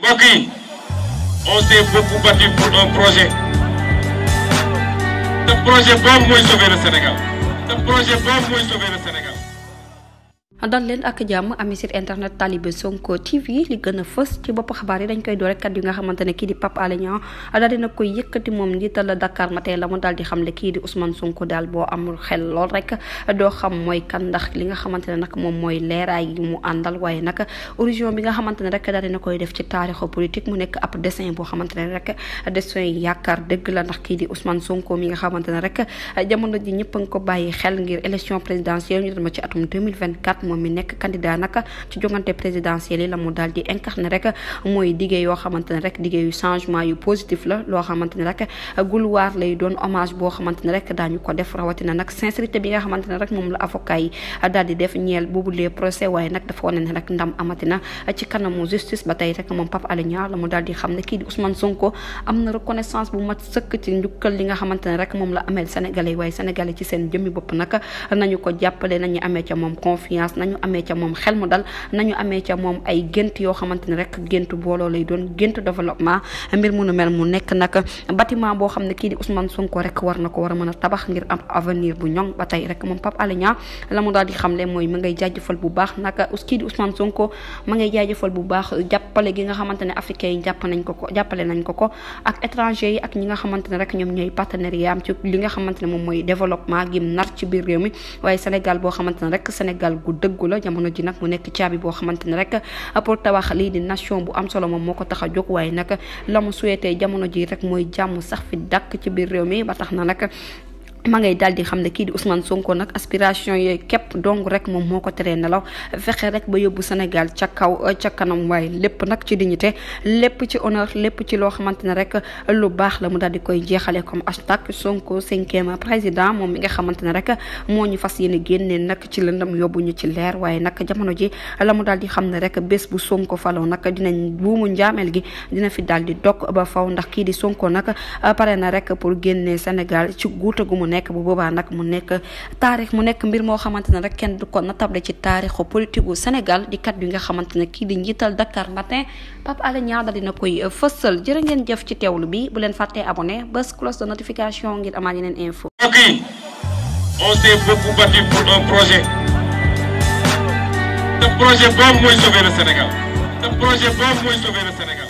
mbokk yi on s'est beaucoup battu pour un projet. Ce projet boobu mooy sauver le Sénégal. Ce projet boobu mooy sauver le Sénégal. dal leen ak jàmm ami site internet Talibé Sonko TV li gën a fës ci bopp xabaar yi dañ koy door rek kat yi nga xamante ne kii di Pape Alé Niang daal dina koy yëkkati moom njiital Dakar Matin la mu daal di xam le kii di Ousmane Sonko daal boo amul xel lool rek doo xam mooy kan ndax li nga xamante ne nag moom mooy leeraay yi mu àndal waaye nag origine bi nga xamante ne rek daal dina koy def ci taarixu politique mu nekk ab dessin boo xamante ne rek dessin yaakaar dëgg la ndax kii di Ousmane Sonko mi nga xamante ne rek jamono ji ñëpp a ngi ko bàyyi xel ngir élection présidentielle ñu dama ci atum 2024 moom mi nekk candidat nag ci jongante présidentielle yi la mu daal di incarné rek mooy diggé yoo xamante ne rek diggé yu changement yu positif la loo xamante ne rek gulwaar lay doon hommage boo xamante ne rek daañu ko def rawatina nag sincérité bi nga xamante ne rek moom la avocat yi daal di def ñeel boobu les procès waaye nag dafa wane ne rek ndam amatina ci kanamu justice ba tey rek moom Pape Alé Niang la mu daal di xam ne kii di Ousmane Sonko am na reconnaissance bu mat sëkk ci njukkal li nga xamante ne rek moom la ameel sénégalais waaye sénégalais ci seen jëmmi bopp nag nañu ko jàppale nañu amee ca moom confiance nañu amee ca moom xel mu dal nañu amee ca moom ay gént yoo xamante ne rek géntu booloo lay doon géntu développement mbir mu nu mel mu nekk nag bâtiment boo xam ne kii di Ousmane Sonko rek war na ko war a mën a tabax ngir am avenir bu ñoŋ ba tey rek moom Pape Alé Niang la mu daal di xamle mooy ma ngay jaajëfal bu baax nag kii di Ousmane Sonko ma ngay jaajëfal bu baax jàppale gi nga xamante ne africains yi jàppale nañ ko ak étranger yi ak ñi nga xamante ne rek ñoom ñooy partenariat am ci li nga xamante ne moom mooy développement gi nar ci biir réew mi waaye Sénégal boo xamante ne rek Sénégal gu dëggu la jamono ji nag mu nekk caabi boo xamante ne rek pour tabax lii di nation bu am solo moom moo ko tax a jóg waaye nag la mu souhaité jamono ji rek mooy jàmm sax fi dàkk ci biir réew mi ba tax na nag ma ngay daal di xam ne kii di Ousmane Sonko nag aspiration yooyu képp dong rek moom moo ko teree nelaw fexe rek ba yóbbu Sénégal ca kaw ca kanam waaye lépp nag ci dignité lépp ci honneur lépp ci loo xamante ne rek lu baax la mu daal di koy jeexale comme hashtag Sonko 5e président moom mi nga xamante ne rek moo ñu fas yéene génnee nag ci lëndam yóbbu ñu ci leer waaye nag jamono ji la mu daal di xam ne rek bés bu Sonko faloo nag dinañ buumu njaameel gi dina fi daal di dog ba faw ndax kii di Sonko nag pare na rek pour génnee Sénégal ci guuta gu mu nekk bu boobaa nag mu nekk taarix mu nekk mbir moo xamante ne rek kenn du ko natable ci taarixu politique gu Sénégal di kat bi nga xamante ne kii di njiital Dakar Matin Pape Alé Niang daal dina koy fësal jërë ngeen jëf ci teewlu bi bu leen fàttee abonné bés cloche de notification ngir amaat yeneen info. Ok, on s'est beaucoup battu pour un projet. Ce projet boobu mooy sauver le Sénégal. Ce projet boobu mooy sauver le Sénégal.